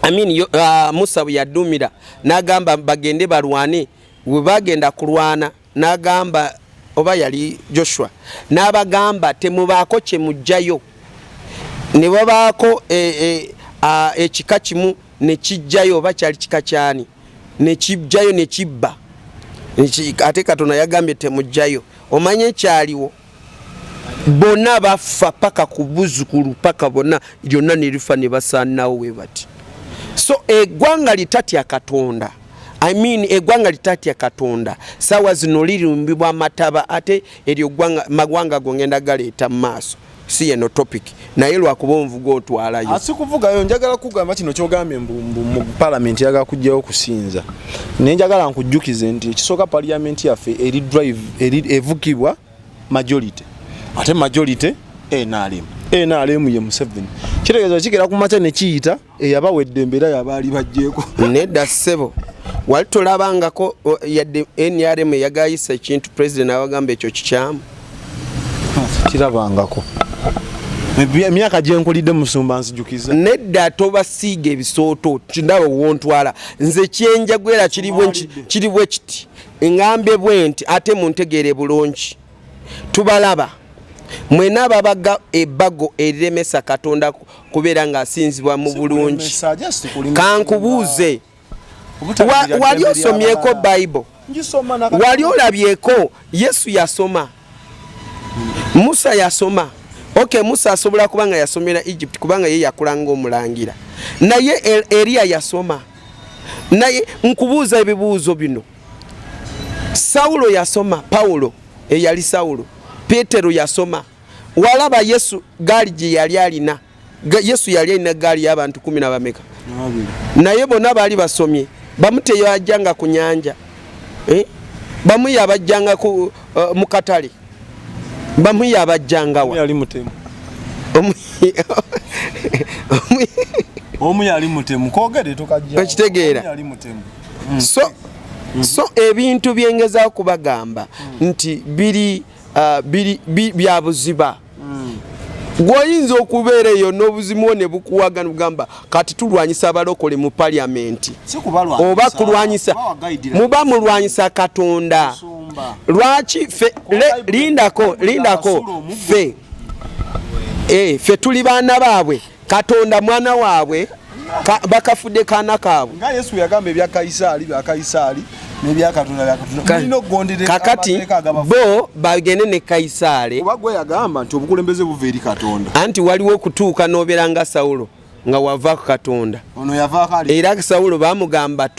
I mean, Musa bwe yaddumira n'agamba bagende balwane, bwe bagenda kulwana n'agamba oba yali Joshua n'abagamba temubaako kye mujjayo, ne babaako ekika kimu ne kijjayo, oba kyali kika kyani ne kijjayo ne kibba, ate Katonda yagambye temujjayo. Omanye ekyaliwo, bonna bafa paka ku buzukulu paka bonna lyonna ne lifa ne basaanawo we bati. So eggwanga litatya Katonda, I mean eggwanga litatya Katonda saawa zino lirumbibwa amataba, ate eryo magwanga go ngenda galeeta mu maaso, si yeno topic, naye lwakuba onvuga otwalayo. Asikuvugayo, njagala kugamba kino kyogambye mu parliament yagala kujjayo okusinza, naye njagala nkujjukize nti ekisooka parliament yaffe eri drive eri evugibwa majority, ate majority NRM, NRM ye Museveni. Kitegeeza kigera ku makya ne kiyita eyabawa eddembe era yabaali bajjeeko. Nedda ssebo, wali tolabangako yadde NRM eyagayisa ekintu president abagamba ekyo kikyamu? Kirabangako emyaka gyenkulidde musumba nzijukiza. Nedda, tobasiiga ebisooto, ndaba wontwala nze kyenjagwera kiri bwe kiti, ngambe bwe nti ate muntegeere bulungi. Tubalaba mwena ababaga ebbago eriremesa Katonda kubeera ng'asinzibwa mu bulungi. Kankubuuze, wali osomyeko Bible? Wali olabyeko Yesu yasoma? Musa yasoma? Okay, Musa asobola kuba nga yasomera Egypt kubanga ye yakulanga omulangira, naye Eliya yasoma? Naye nkubuuza ebibuuzo bino, Saulo yasoma? Paulo eyali Saulo, Petero yasoma? Walaba Yesu gaali gye yali alina? Yesu yali alina gaali y'abantu 12, naye bonna baali basomye. Bamu teyajjanga ku nyanja, bamu yabajjanga mu katale, bamu yabajjangawa. Omu yali mutemu, kogere tukajja. Okitegeera? So ebintu byengezaako kubagamba nti biri bya buziba. Gwoyinza okubeera eyo n'obuzimu ne bukuwaga nibugamba kati tulwanyisa abalokole mu parliament, oba kulwanyisa muba mulwanyisa Katonda. Lwaki fe lindako lindako fe fe tuli baana baabwe, Katonda mwana waabwe, bakafudde kaana kaabwe. Nga Yesu yagamba ebya Kayisaali bya Kayisaali n'ebya Katonda bya Katonda. Mulina okugondera kakati bo bagende ne Kayisaali. Kuba gwe yagamba nti obukulembeze buva eri Katonda. Anti waliwo okutuuka n'obeera nga Sawulo nga wava ku Katonda. Ono yavaako ali. Era Sawulo baamugamba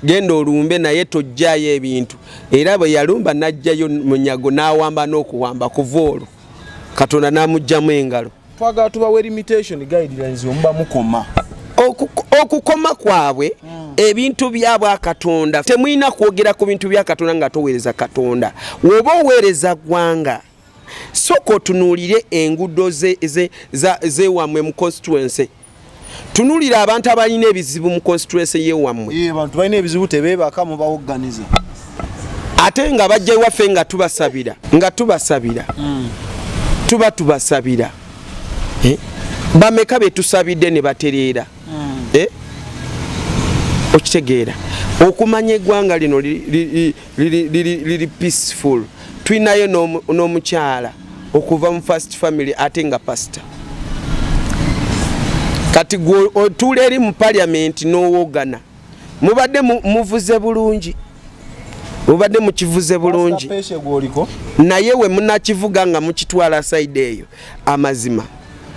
genda olumbe naye tojjayo ebintu. Era bwe yalumba n'ajjayo munyago n'awamba n'okuwamba, kuva olwo Katonda n'amuggyamu engalo. Twagala tubawe limitation guidelines omuba mukoma. Okukoma kwabwe ebintu byabwa Katonda. Temulina kwogera ku bintu bya Katonda nga toweereza Katonda. Woba oweereza ggwanga, sooka otunuulire enguudo zewammwe mu constituency. Tunuulira abantu abalina ebizibu mu constituency yewammwe. Abantu balina ebizibu tebeebaka mubawoganiza. Ate nga bajja ewaffe nga tubasabira, nga tubasabira. Tuba tubasabira. Bameka be tusabidde ne batereera. Okitegeera. Okumanya eggwanga lino liri peaceful. Tulinayo n'omukyala okuva mu first family ate nga pastor. Kati gwe otuula eri mu parliament n'owogana. Mubadde muvuze bulungi. Mubadde mukivuze bulungi. Naye we munakivuga nga mukitwala side eyo amazima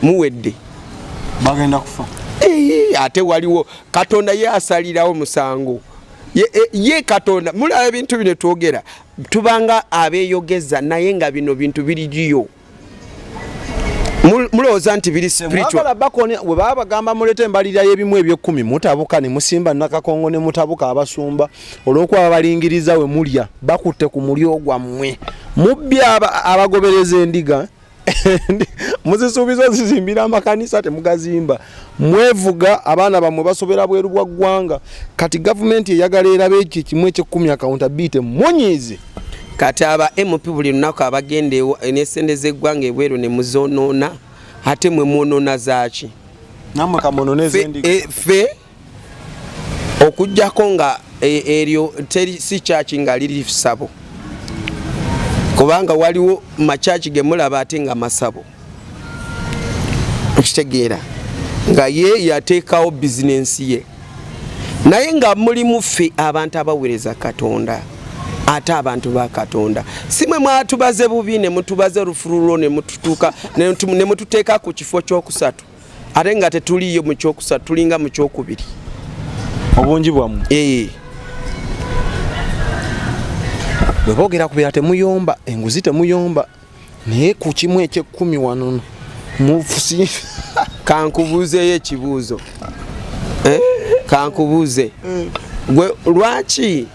muwedde. Bagenda kufa. Ate waliwo Katonda ye asalirawo musango. Ye Katonda, mulaba ebintu bino twogera tubanga abeeyogeza, naye nga bino bintu birigiyo. Mulowooza nti biri spiritual. Bakone we baba bagamba mulete embalirira y'ebimu eby'ekkumi, mutabuka ne musimba nakakongo ne mutabuka abasumba olw'okuba babalingiriza we mulya, bakutte ku mulyo gwammwe, mubbye abagobereza endiga, muzisuubiza zizimbira amakanisa temugazimba, mwevuga abaana bammwe basobera bweru bwa ggwanga. Kati gavumenti eyagala eraba ekyo ekimu eky'ekkumi, accountability, munyiize. Kati aba MP buli lunaku abagenda n'esente z'eggwanga ebweru ne muzonoona, ate mwe mwonoona zaaki? Nammwe kamunoone ez'endiga. Ffe okugjako nga eryo teri si kyaki nga liri sabo, kubanga waliwo makyaki ge mulaba ate nga masabo, okitegeera, nga ye yateekawo bizinensi ye, naye nga mulimu ffe abantu abaweereza Katonda, ate abantu ba Katonda si mwe mwatubaze bubi ne mutubaze olufululo ne mututuuka ne mututeeka ku kifo kyokusatu, ate nga tetuliyo mu kyokusatu, tulinga mu kyokubiri. Obungi bwammwe. Bwe boogera ku bira temuyomba, enguzi temuyomba, naye ku kimu eky'ekkumi wano mufusi. Kankubuuzeeyo ekibuuzo, kankubuuze gwe, lwaki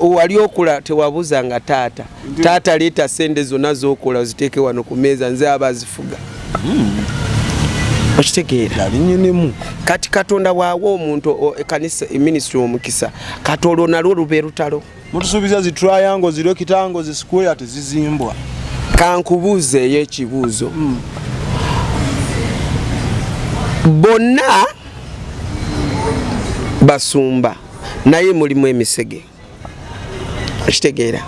wali okula tewabuuza nga taata, taata leeta sente zonna z'okola oziteeke wano ku meeza, nze aba azifuga? Okitegeera? Yali nnyinimu. Kati Katonda bw'awa omuntu ekanisa, ministry, omukisa, kati olwo nalwo lube lutalo. Mutusuubiza zi triangle, zi rectangle, zi square, tezizimbwa. Kankubuuzeeyo ekibuuzo. Bonna basumba, naye mulimu emisege, okitegeera?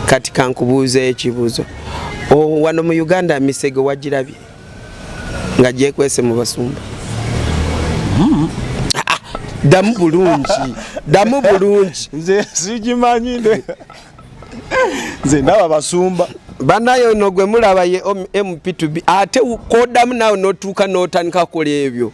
Kati kankubuuzeeyo ekibuuzo. Wano mu Uganda misege wagirabye nga gyekwese mu basumba? Ah, ah, ddamu bulungi, ddamu bulungi. Nze sigimanyi, nze ndaba basumba. Banaye ono gwe mulaba ye MP2B, ate koddamu naawe n'otuuka n'otandika kukola ebyo.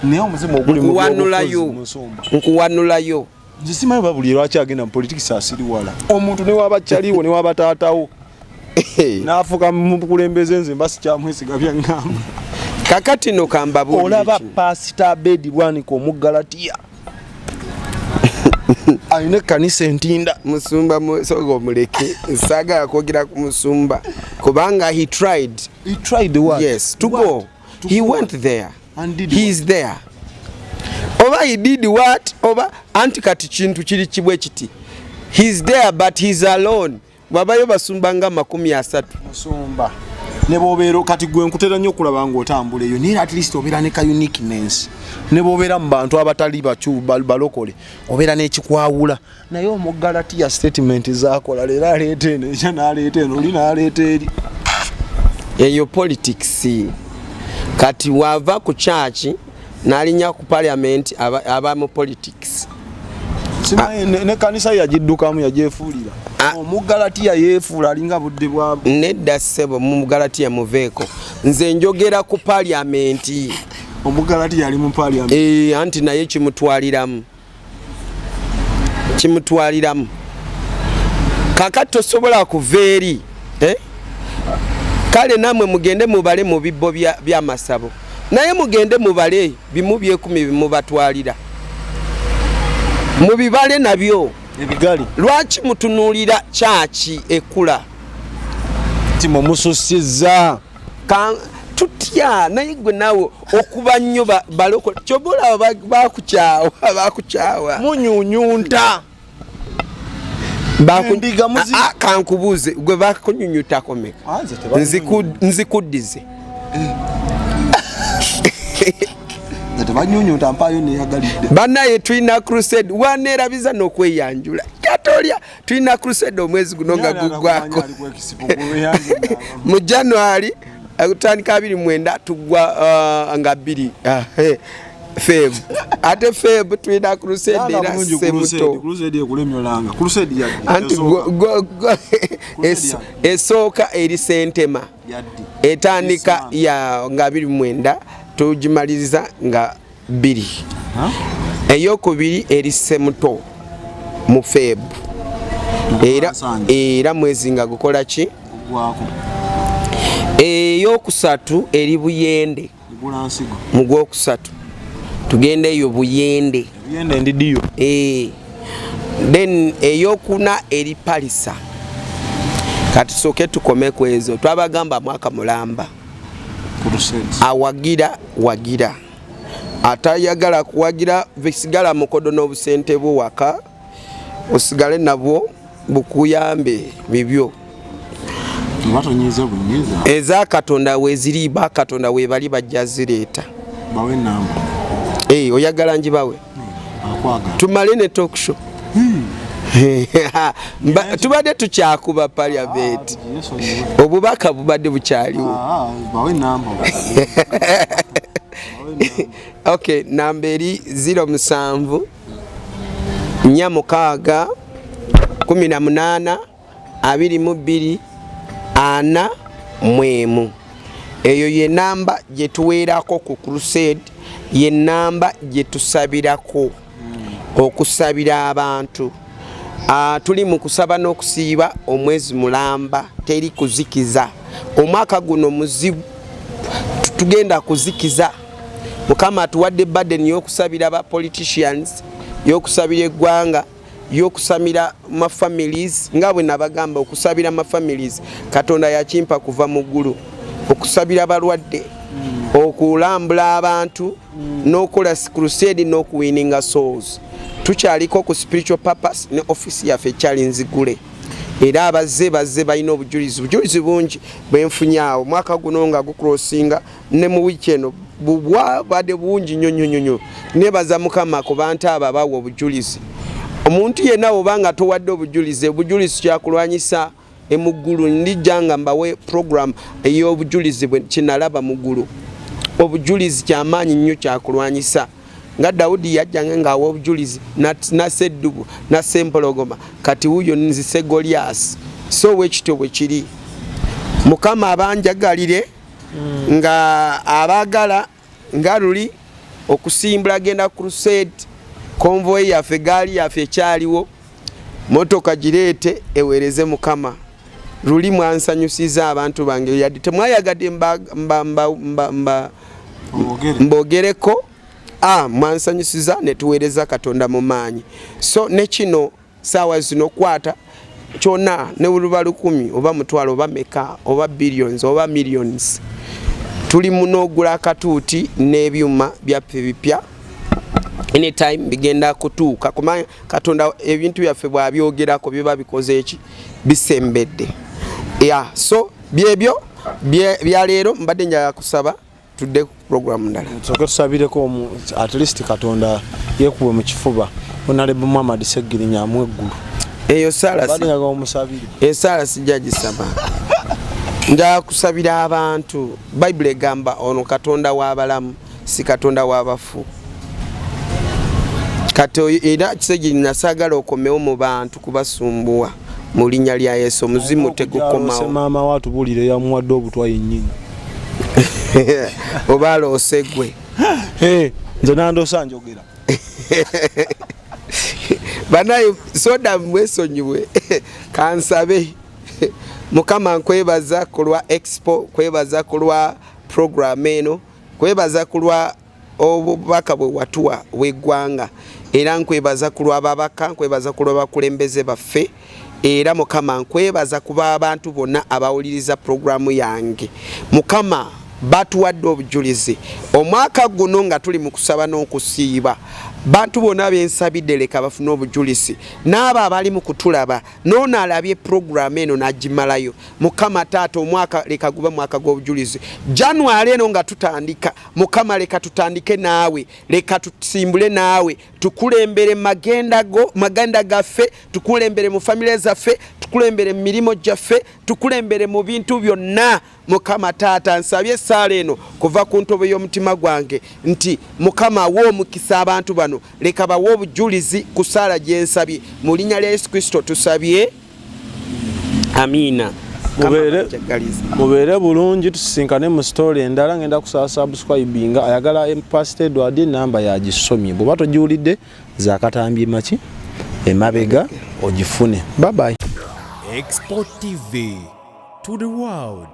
Naye omuzimu oguli mu Nkuwanulayo. byobufuzi, musumba. Nkuwanulayo. Nze simanyi oba buli lwaki agenda mu politics asiriwala. Omuntu ne waba kyaliwo ne waba taatawo n'afuuka mukulembeze, nze mba sikyamwesiga byaŋŋamba. Kakati no kambabuulire Olaba kino. Pasita Abedi Bwanika Omugalatiya alina ekkanisa Entinda. Musumba, soga omuleke, saagala kwogera ku musumba kubanga he tried. He tried what? Yes, to What? go. To He go. went there. And did He is there, oba he did what, oba anti kati kintu kiri kibwe kiti, he's there but he's alone. Wabayo basumba nga 30. Musumba, ne bwobeera kati gwe nkutera nnyo okulaba ng'otambula eyo, naye at least obeera ne ka uniqueness. Ne bwobeera mu bantu abatali balokole, obeera n'ekikwawula. Naye Omugalatiya statement zakola leero aleeta eno, ekya n'aleeta eno, oli n'aleeta eri. Eyo politics. Kati wava ku church n'alinnya ku parliament, aba mu politics. Simanyi, ne kanisa ye yagiddukamu, yagyefuulira. Omugalatiya yeefuula alinga budde bwa Nedda ssebo, mu Galatiya muveeko, nze njogera ku parliament. Omugalatiya ali mu parliament. Anti naye kimutwaliramu, kimutwaliramu. Kakati tosobola kuva eri, eh? Kale namwe mugende mubale mu bibbo by'amasabo, naye mugende mubale bimu byekumi bimubatwalira, mubibale nabyo. Ebigali. Lwaki mutunuulira kyaki ekula? Timo mususizza. Tutya naye gwe naawe okuba nnyo baloko, kyoba olaba bakukyawa, bakukyawa. Munyunyunta. Endiga Ah, ah, kankubuuze, gwe bakunyunyutako meka? Ah, nze tebanyunyunta. Nzikuddize. Nze tebanyunyunta, mpaayo neyagalidde. Banaye tulina crusade, waneerabiza n'okweyanjula katolya. Tulina crusade omwezi guno nga guggwako mu January, kutandika 29, tuggwa nga 2 Feb. Ate Feb tulina crusade era Semuto. Anti esooka eri Sentema, etandika ya nga 29, tugimaliriza nga 2. Eyokubiri eri Semuto. Mu Feb era, era mwezi nga gukola ki? Eyokusatu eri Buyende mu gwokusatu, tugende eyo Buyende. Then eyokuna eri Palisa. Kati tusooke tukome ku ezo. Twabagamba mwaka mulamba, awagira wagira, atayagala kuwagira sigala mukodo n'obusente bwo waka, osigale nabwo bukuyambe bibyo. Eza Katonda weziri, bakatonda webali bajja zireeta. Oyagala njibawe tumale ne talk show. Tubadde tukyakuba parliament, obubaka bubadde bukyaliwo. Okay, namba eri 07 46 18 22 41. Eyo ye namba gye tuweerako ku crusade, ye namba gye tusabirako okusabira abantu. Tuli mu kusaba n'okusiiba omwezi mulamba, teri kuzikiza. Omwaka guno muzibu, tugenda kuzikiza. Mukama atuwadde burden y'okusabira ba politicians, y'okusabira eggwanga, y'okusamira ma families, nga bwe nabagamba okusabira ma families Katonda yakimpa kuva mu ggulu, okusabira balwadde, okulambula abantu, n'okola crusade n'okuwininga souls. Tukyaliko ku spiritual purpose ne office yaffe ekyali nzigule, era abazze bazze balina obujulizi, obujulizi bungi bwenfunye awo omwaka guno nga gucrossinga ne mu wiiki eno, bwabadde bungi nnyo nnyo nnyo. Nebaza Mukama ku bantu abo abawa obujulizi. Omuntu yenna oba nga towadde obujulizi, obujulizi kyakulwanyisa emuggulu. Ndijja nga mbawe program ey'obujulizi bwe kinalaba mu ggulu. Obujulizi kyamaanyi nnyo, kyakulwanyisa. Nga Dawudi yajjanga ng'awa obujulizi, nassa eddubu, nassa empologoma, kati wuuyo nzise Goliyaasi. So bwekityo bwe kiri. Mukama abanjagalire nga abaagala nga luli okusimbula genda crusade. Convoy yaffe, gaali yaffe ekyaliwo, motoka gireete eweereze Mukama. Luli mwansanyusiza abantu bange, yadde temwayagadde mbogereko, mwansanyusiza ne tuweereza Katonda mu maanyi. So ne kino saawa zino kwata kyonna, ne buluba 1,000 oba 5,000 oba meka oba billions oba millions, tuli munoogula akatuuti n'ebyuma byaffe bipya. Anytime bigenda kutuuka, kubanga Katonda ebintu byaffe bw'abyogerako biba bikoze eki bisembedde. Yeah, so byebyo bya leero. Mbadde njagala kusaba tudde ku program ndala. Tusooke tusabireko at least Katonda yeekuwe mu kifuba Honorable Muhammad Ssegirinya amuwe eggulu. Eyo saala Mbadde njagala omusabire. Esaala sijja gisaba, njagala kusabira abantu. Bayibuli egamba ono Katonda w'abalamu, si Katonda w'abafu. Kati oyo era Kisegirinya saagala okomewo mu bantu kubasumbuwa. Mu linnya lya Yesu, omuzimu tegukomawo. Maama we atubuulire yamuwadde obutwa yennyini. Oba aloose gwe? Nze nandoosa njogera. Banaye soda mwesonyiwe, kansabe. Mukama, nkwebaza ku lwa expo, kwebaza ku lwa program eno, kwebaza ku lwa obubaka bwe watuwa bw'eggwanga, era nkwebaza ku lw'ababaka, nkwebaza ku lw'abakulembeze baffe, era Mukama nkwebaza kuba abantu bonna abawuliriza puroguramu yange. Mukama, batuwadde obujulizi omwaka guno nga tuli mu kusaba n'okusiiba. Bantu bonna bensabidde, leka bafune obujulizi, n'abo abali mu kutulaba, n'ono alabye puroguramu eno n'agimalayo. Mukama taata, omwaka leka gube mwaka gw'obujulizi. January eno nga tutandika, Mukama leka tutandike naawe, leka tusimbule naawe, tukulembere magenda go, magenda gaffe, tukulembere mu famire zaffe, tukulembere mu mirimu gyaffe, tukulembere mu bintu byonna. Mukama taata, nsabye essaala eno kuva ku ntobo y'omutima gwange nti Mukama awa omukisa abantu bano, leka bawe obujulizi ku ssaala gye nsabye. Mu linnya lya Yesu Kristo tusabye, amiina. Mubeere bulungi, tusisinkane mu story endala. Ngenda kusaba subscribinga. Ayagala Pastor Edward, enamba yagisomye, bw'oba togiwulidde zakatambye maki. Emabega ogifune. Bye bye. Export TV to the world.